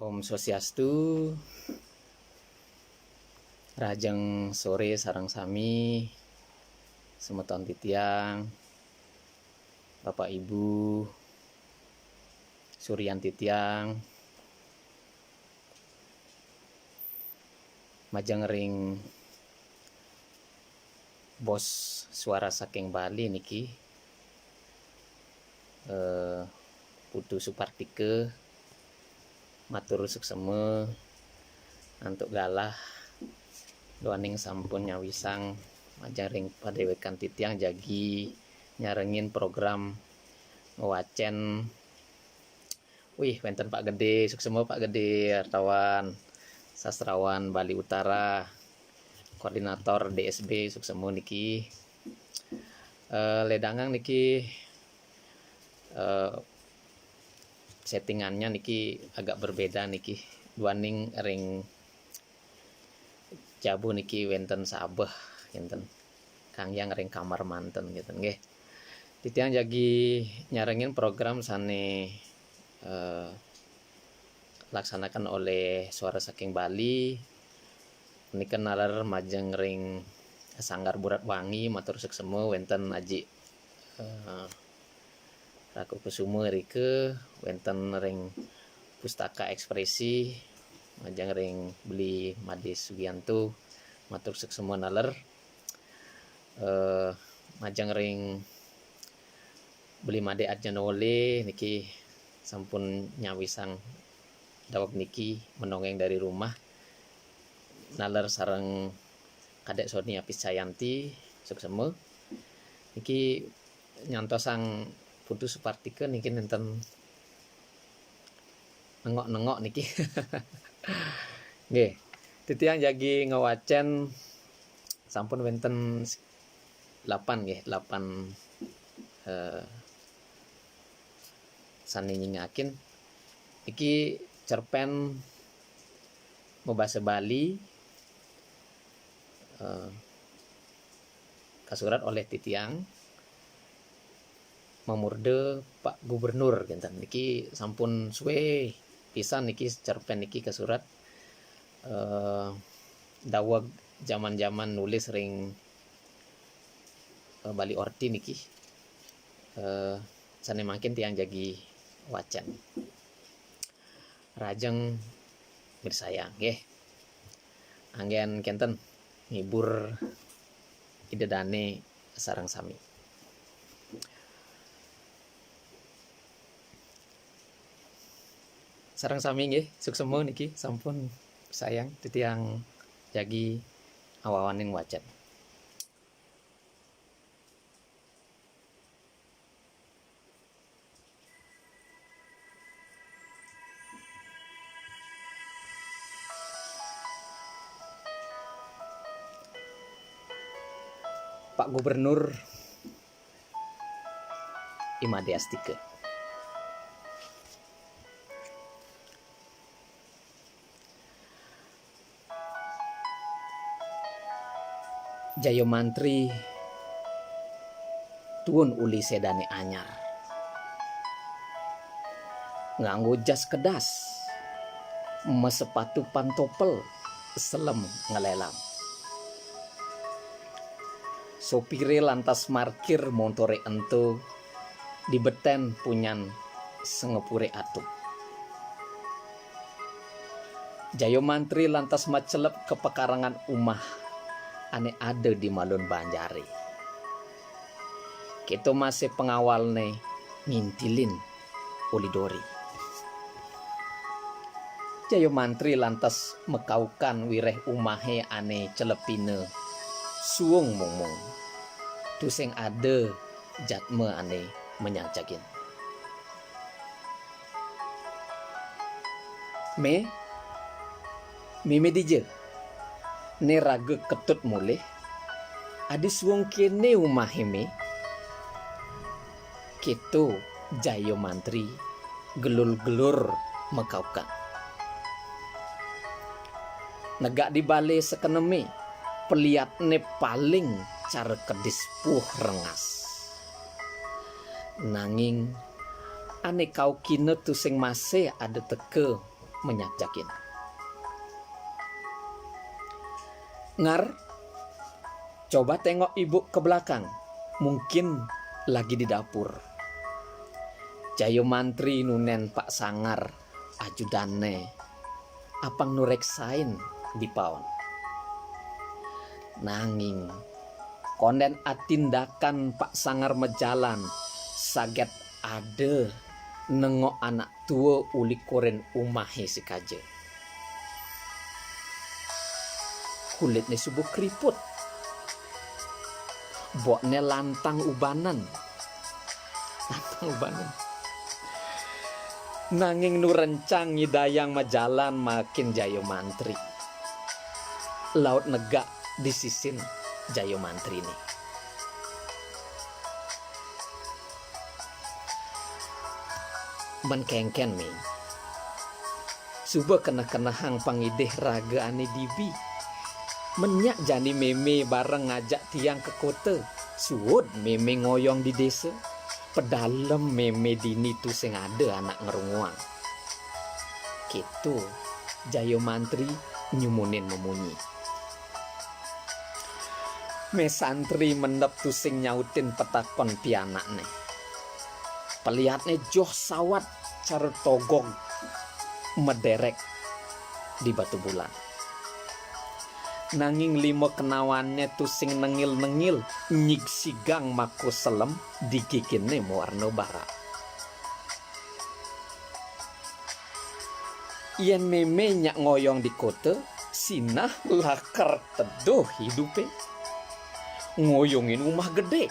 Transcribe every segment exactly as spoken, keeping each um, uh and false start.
Om Swastiastu. Rahajeng sore sareng sami, semeton titiang, Bapak Ibu, suryan titiang, majeng ring bos Suara Saking Bali niki, eh, Putu Supartika, matur suksema antuk galah duaning sampun nyawisang majeng ring padéwékan titiang jagi nyarengin program ngwacén. Wih, wénten Pak Gedé, suksema Pak Gedé, wartawan, sastrawan Bali Utara, koordinator D S B, suksema niki. Eh, ledangang niki, eh, settingannya niki agak berbeda niki. Duaning ring jabu niki wénten sabeh, kinten. Kang Hyang ring kamar manten, kinten nggih. Titiang jagi nyarengin program sané, eh, laksanakan oleh Suara Saking Bali. Nika naler majeng ring Sanggar Burat Wangi, matur suksema, wénten Aji, eh, Raka Kusuma irika, wénten ring Pustaka Ekspresi, majeng ring Beli Madé Sugianto, matur suksema naler. Eh, majeng ring Beli Madé Ajnanawole niki sampun nyawisang daweg niki, mendongeng dari rumah, naler sareng Kadék Sony Apis Cayanti, suksema. Niki nyantosang Putu Supartika niki nénten nengok-nengok niki. Nggih. Titiang jagi ngwacén sampun wénten delapan nggih, delapan, eh, sané nyingakin. Niki cerpén mabasa Bali, eh, kasurat oleh titiang, mamurda Pak Gubernur, kinten. Niki sampun suwé pisan niki cerpén niki kasurat, eh, daweg jaman-jaman nulis ring, eh, Bali Orti niki. Eh, sané mangkin tiang jagi wacén. Rahajeng mirsayang nggih. Anggén kénten ngibur Ida Dané sareng sami. Sareng sami nggih, suksema niki sampun mirsayang, titiang jagi awawaning wacén. Pak Gubernur I Madé Astika. Jaya Mantri tuun uli sedané anyar. Nganggo jas kedas, masepatu pantopel, selem nglelang. Sopiré lantas markir montoré ento di betén punyan sangapura atuh. Jaya Mantri lantas macelep ka pekarangan umah ané ada di malun banjaré. Kéto masih pengawalné ngintilin uli dori. Jaya Mantri lantas makaukan wiréh umahé ané celepina suung mungmung. Tusing ada jadma ané manyajagin. "Mé, mémé dija? Né raga Ketut mulih, adi suung kéné umahé, Mé?" Kéto Jaya Mantri gelul-gelur makaukan. Negak di balé sakenemé, peliatné paling cara kedis puh rengas. Nanging ané kaukina tusing masih ada teka menyajakin. "Ngar, coba tengok ibu ke belakang, mungkin lagi di dapur." Jayo Mantri nunen Pak Sangar, ajudanne, apang nu reksain dipaon. Nanging konden atindakan Pak Sangar majalan, saget ada nengok anak tua uli koren umahe sikaja. Kulitne suba keriput. Bokne lantang ubanan. Lantang ubanan. Nanging nu rencang nyidayang majalan makin Jayo Mantri. Laut negak di sisin Jayo Mantrine. Men kengken, Mé. Suba keneh-kenehang pangidih raga ane dibi. Men nyak jani mémé bareng ngajak tiang ke kota. Suud mémé ngoyong di desa. Pedalem mémé dini tusing ada anak ngrunguang. Kéto Jayo Mantri nyumunin memunyi. Mé Santri mendep tusing nyautin petakon pianakne. Peliatne joh sawat cara togog mederek di batu bulan. Nanging lima kenawanne tusing nengil-nengil nyigsigang mako selem di giginne mawarna barak. Yén mémé nyak ngoyong di kota, sinah lakar teduh idupe. Ngoyongin umah gedé.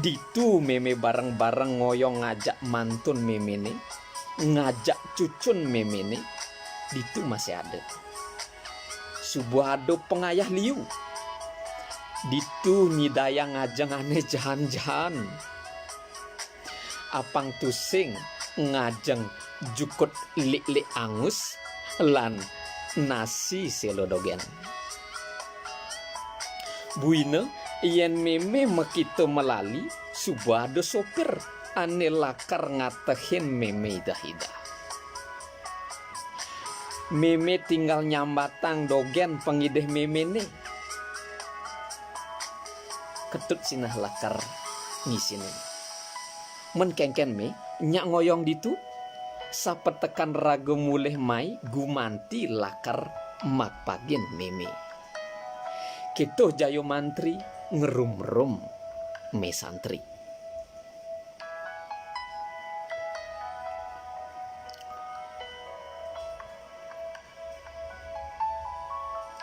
Ditu mémé bareng-bareng ngoyong ngajak mantun méméné, ngajak cucun méméné, ditu masih ada. Suba ada pengayah liu. Ditu nyidayang ngajeng ane jahan-jahan. Apang tusing ngajeng jukut lik-lik angus lan nasi selo dogen. Buina, yén mémé makita malali, suba ada sopir ane lakar ngatehin mémé idah-idah. Mémé tinggal nyambatang dogen pangidih méméné. Ketut sinah lakar ngisinin. Men kengken Mé, nyak ngoyong ditu, sapetekan raga mulih mai gumanti lakar mapagin mémé. Kéto Jayo Mantri ngerum-rum Mé Santri.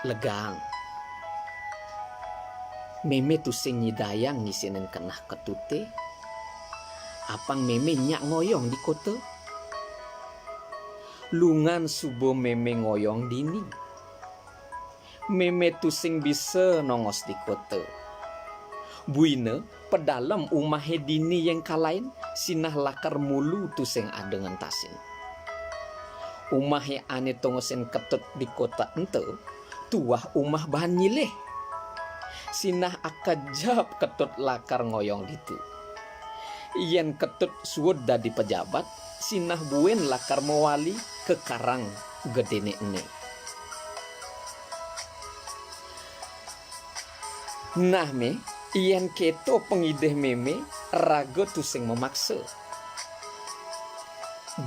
Legang. Mémé tusing nyidayang ngisinin keneh ketute. Apang mémé nyak ngoyong di kota. Lungan suba mémé ngoyong dini. Mémé tusing bisa nongos di kota. Buina pedalem umahé dini yén kalain, sinah lakar mulu tusing ada ngentasin. Umahé ané tongosin Ketut di kota ento, tuah umah bahan nyilih. Sinah akejep Ketut lakar ngoyong ditu. Yén Ketut suud dadi pejabat, sinah buin lakar mawali ka karang gedéné ené. Nah, Mé, yén kéto pangidih mémé, raga tusing mamaksa.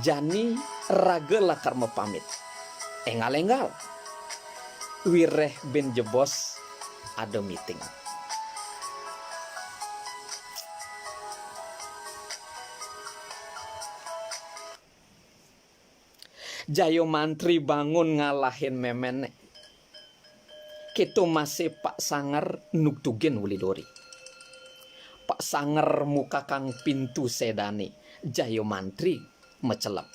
Jani raga lakar mapamit. Énggal-énggal. Wiréh bin jebos ada meeting. Jayo Mantri bangun ngalahin méménné. Kéto masih Pak Sangar nugtugin uli duri. Pak Sangar mukakang pintu sédané, Jayo Mantri macelep.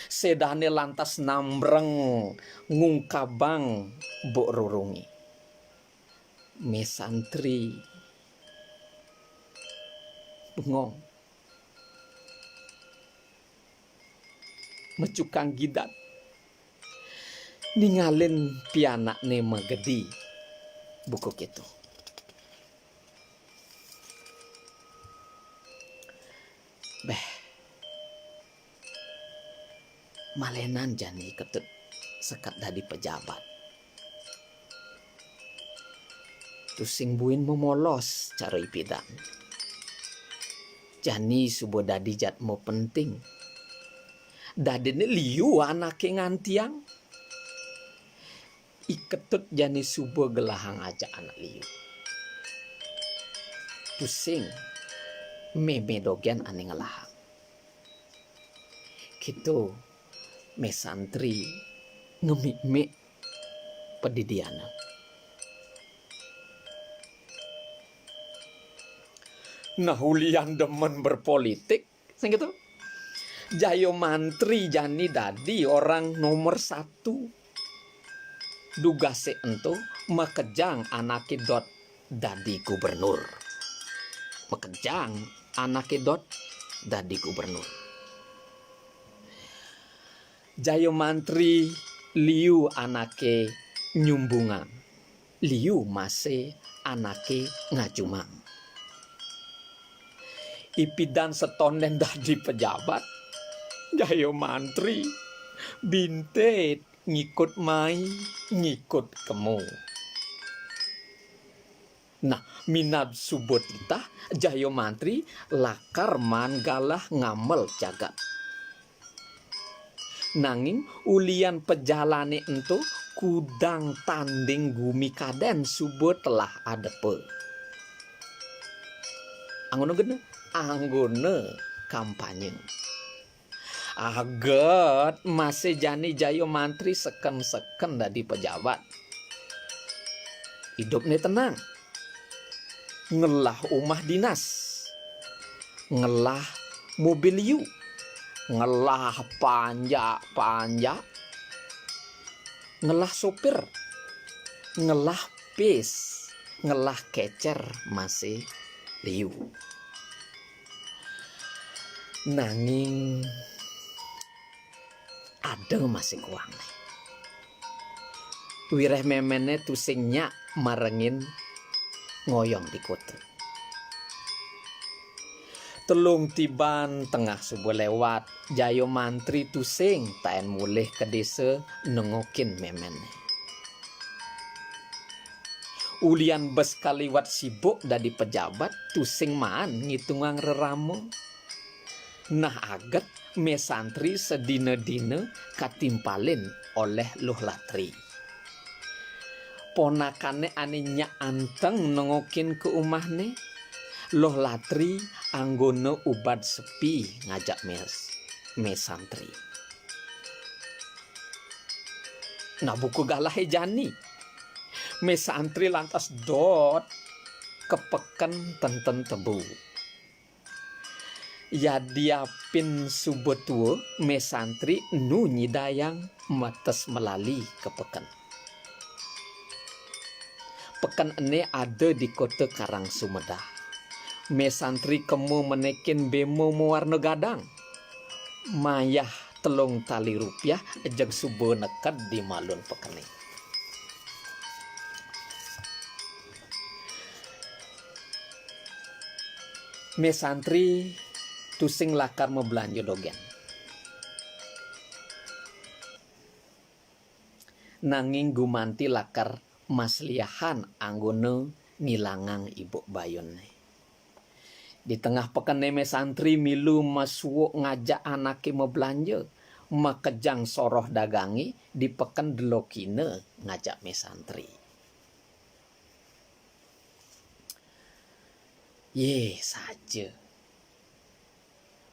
Sédané lantas nambreng ngungkabang buk rurungé. Mé Santri bengong. Mecukang gidat. Ningalin pianakné magedi buka kéto. Béh. Malenan jani Ketut sekat dadi pejabat. Tusing buin memolos cara ipidan. Jani suba dadi jadma penting. Dadine liu anake ngantiang. I Ketut jani suba gelahang ajak anak liu. Tusing meme dogen ane ngelahang. Kito mesantri ngemikmik padidiana. Nah, ulian demen berpolitik, sing gitu. Jayo Mantri jani dadi orang nomor satu. Dugase ento makejang anake dot dadi gubernur. Makejang anake dot dadi gubernur. Jayo Mantri liu anake nyumbungan, liu mase anake ngajumang. Ipidan setonden dadi pejabat, Jayo Mantri bintet ngikut mai, ngikut kemu. Nah, minab suba titah, Jayo Mantri lakar maan galah ngamel jagat. Nanging ulian pejalane ento kudang tanding gumi kaden suba telah adepa. Anggona gena, anggona kampanye. Aget masih jani Jayo Mantri seken-seken dadi pejabat. Idupne tenang. Ngelah umah dinas. Ngelah mobil liu. Ngelah panjak-panjak. Ngelah sopir. Ngelah pis. Ngelah kecer masih liu. Nanging ada masih kuang. Wireh memene tusing nyak marengin ngoyong di kota. Telung tiban tengah suba lewat, Jayo Mantri tusing taen mulih ka desa nengokin memene. Ulian bes kaliwat sibuk dadi pejabat, tusing maan ngitungang rerama. Nah aget mesantri sedina-dina katimpalin oleh Luh Latri. Ponakane ane nyak anteng nengokin ka umahne, Luh Latri anggona ubad sepi ngajak mes-, mesantri. Nah buka galahe jani. Mesantri lantas dot ka peken tenten tebu. Yadiapin suba tua, mesantri nu nyidayang mates malali ka peken. Peken ene ada di kota Karang Sumedang. Mesantri kema menekin bemo mawarna gadang. Mayah telung tali rupiah jeg suba neked di malun pekene. Mesantri tusing lakar mablanja dogen. Nanging gumanti lakar masliahan anggona ngilangang ibuk bayunne. Di tengah pekene mesantri milu masuuk ngajak anake mablanja, makejang soroh dagange di peken delokina ngajak mesantri. Ye saja.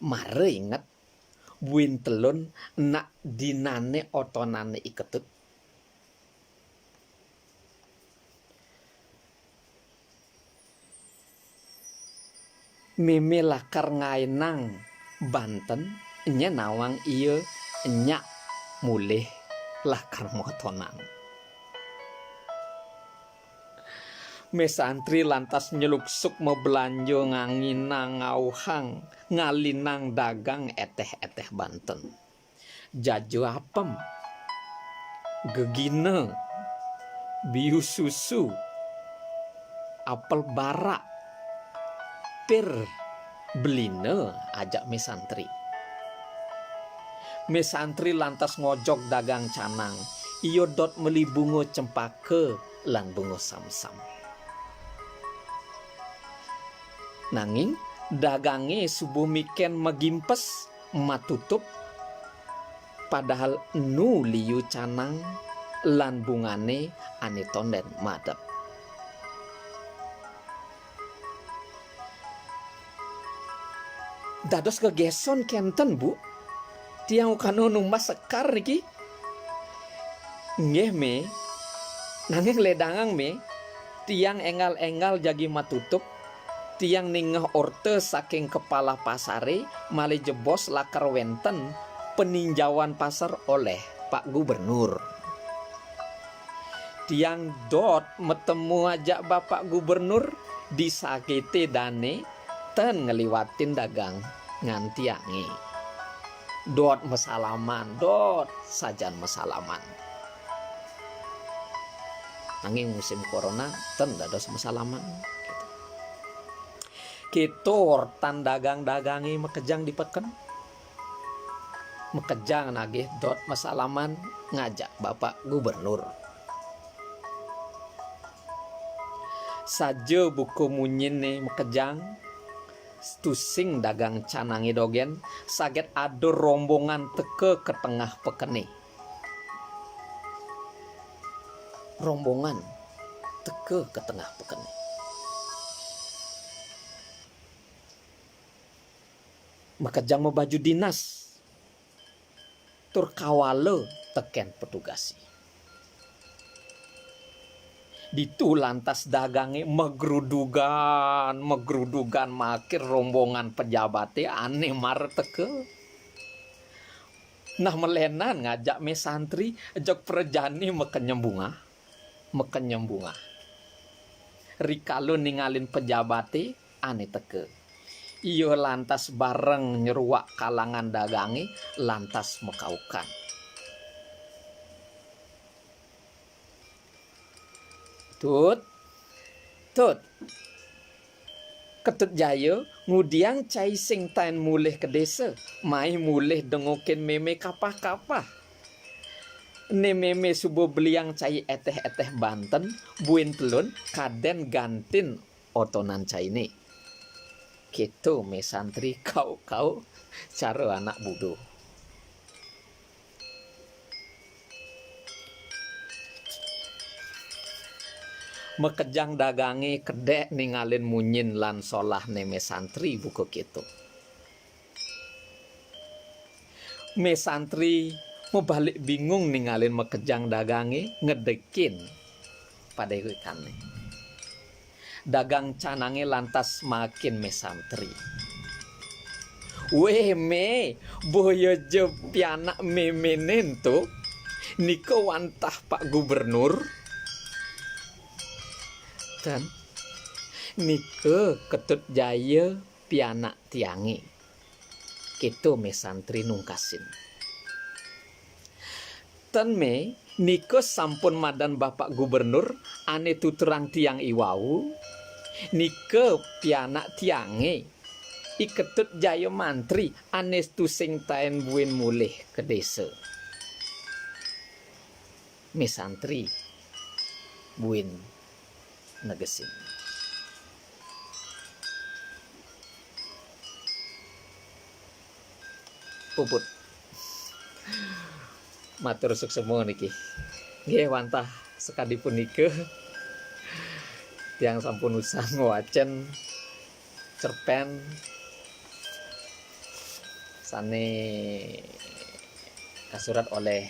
Mara inget buin telun nak dinane otonane I Ketut. Meme lakar ngaenang banten, nya nawang ia nyak mulih lakar motonan. Mesantri lantas nyeluksuk mablanja nganginang ngauhang, ngalinang dagang eteh-eteh banten. Jaja apem, gegina, biu susu, apel barak, pir belina ajak mesantri. Mé Santri lantas ngojog dagang canang. Ia dot meli bunga cempaka lan bunga samsam. Nanging dagangé subuh miken magimpes matutup, padahal nu liu canang lan bungané ané tondén madep. "Dados gegéson kénten, Bu? Tiang ukana numbas sekar niki." "Nggih, Mé. Nanging ledangang, Mé. Tiang énggal-énggal jagi matutup. Tiang ningeh orta saking kepala pasaré, malih jebos lakar wénten peninjauan pasar oleh Pak Gubernur. Tiang dot matemu ajak Bapak Gubernur di sagité dané, ten ngliwatin dagangan tiangé." Dot masalaman, dot sajan masalaman. Nanging musim corona ten dados masalaman. Kéto ortan dagang-dagangé makejang di peken. Makejang nagih dot masalaman ngajak Bapak Gubernur. Saja buka munyiné makejang, tusing dagang canangé dogén, saget ada rombongan teka ka tengah pekené. Rombongan teka ka tengah pekené. Makejang mabaju dinas, tur kawala tekén petugasé. Ditu lantas dagangé magrudugan, magrudugan makir rombongan pejabaté ané mara teka. Nah, malénan ngajak Mé Santri, jeg prajani makenyem bungah, makenyem bungah. Rikala ningalin pejabaté ané teka. Ia lantas bareng nyeruak kalangan dagangé lantas makaukan. "Tut, Tut. Ketut Jaya ngudiang cai sing taén mulih ka désa, mai mulih dengokin mémé kapah-kapah. Né mémé suba beliang cai étéh-étéh banten, buin telun, kadén gantin otonan cainé." Kéto Mé Santri kau-kau cara anak buda. Makejang dagangé kedék ningalin munyin lan solahné Mé Santri buka kéto. Mé Santri mabalik bingung ningalin makejang dagangé ngedekin padéwékané. Dagang canangé lantas makin Mé Santri. "Wéh, Mé, boya ja pianak méméné ento, nika wantah Pak Gubernur. Ten, nika Ketut Jaya pianak tiangé." Kéto Mé Santri nungkasin. "Ten Mé, nika sampun madan Bapak Gubernur ané tuturang tiang iwau, nika pianak tiangé, I Ketut Jaya Mantri ané tusing taén buin mulih ka désa." Mé Santri buin negesin. Puput. Matur suksema niki. Nggih, wantah sakadi punika tiang sampun usan ngwacén cerpén sané kasurat olih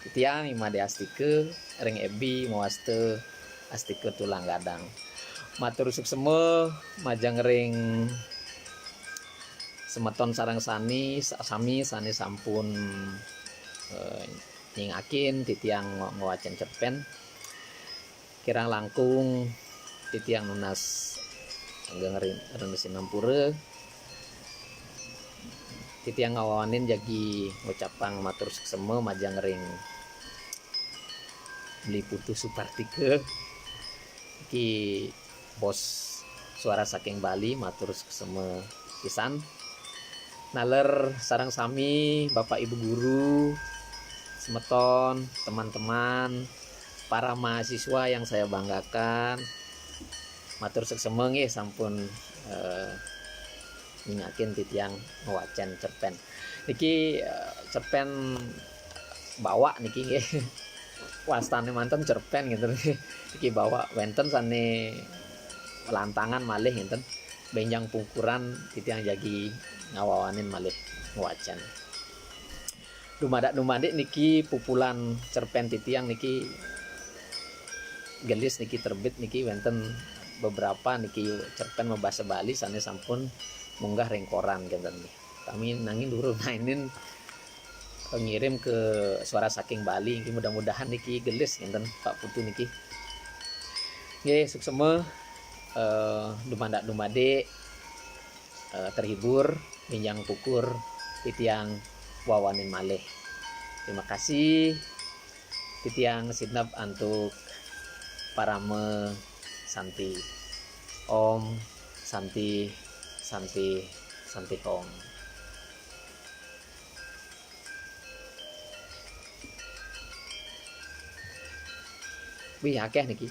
titiang I Madé Astika ring F B mawasta Astika Tulang Gadang. Matur suksema majeng ring semeton sareng sani, sa-, sami sané sampun, eh, nyingakin titiang ngo-, ngwacén cerpén. Kirang langkung titiang nunas angga ngeri-, rena sinampura. Titiang ngawanin jagi ngucapang matur suksema majeng ring Beli Putu Supartika. Iki bos suara saking Bali, matur suksema pisan. Naler sareng sami, Bapak Ibu guru, semeton, teman-teman, para mahasiswa yang saya banggakan. Matur suksema nggih sampun eh, ningakin titiang ngwacen cerpen. Niki eh, cerpen bawak niki nggih. Wastane manten cerpen gitu nggih. Niki bawak wenten sane lantangan malih ngenten. Benjang pungkuran titiang jagi ngawawanin malih ngwacen. Dumadak-dumadik niki pupulan cerpen titiang niki gelis niki terbit niki wenten beberapa niki cerpen mabasa Bali sane sampun munggah ring koran kenten nggih. Kami nanging durung mainin ngirim ke Suara Saking Bali nggih, mudah-mudahan niki gelis kenten Pak Putu niki. Nggih, suksema eh, dumadak-dumadik eh, terhibur, minjang pukur titiang wawanin malih. Terima kasih. Titiang sineb antuk parama santi. Om Santi, Santi, Santi Om. Wih, akeh niki.